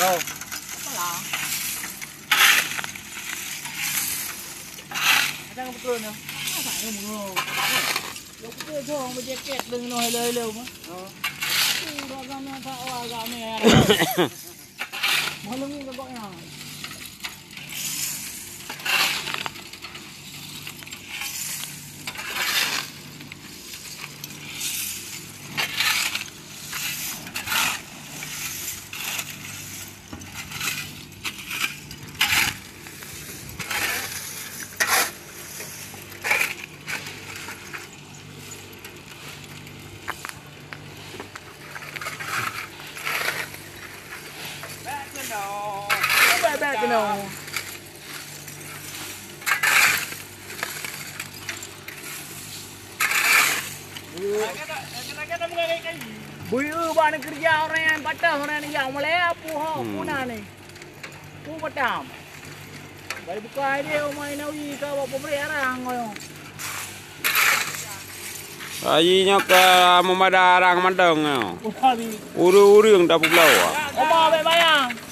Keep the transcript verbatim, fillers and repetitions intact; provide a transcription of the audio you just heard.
Apalah. Kadang betul ni. Apa ni mengo? Lo kita jong berjaket dengan hello-hello mah. Oh. Udah kami tak wah kami. Malam ni kagak yang. Bèk keunoe. Bèk, bèk keunoe. Bui bak ni kerja orang yang patah, orang yang mau lé apu ho, hmm, puna ni. Pu padam. Bari buka idéh Umar Nawawi ka bak pabrik arang nyoe. Ayi nyoe ka meumada arang mantong nyoe. Udah bi. Ureueng-ureueng tapeubloe. Oma bèk bayang.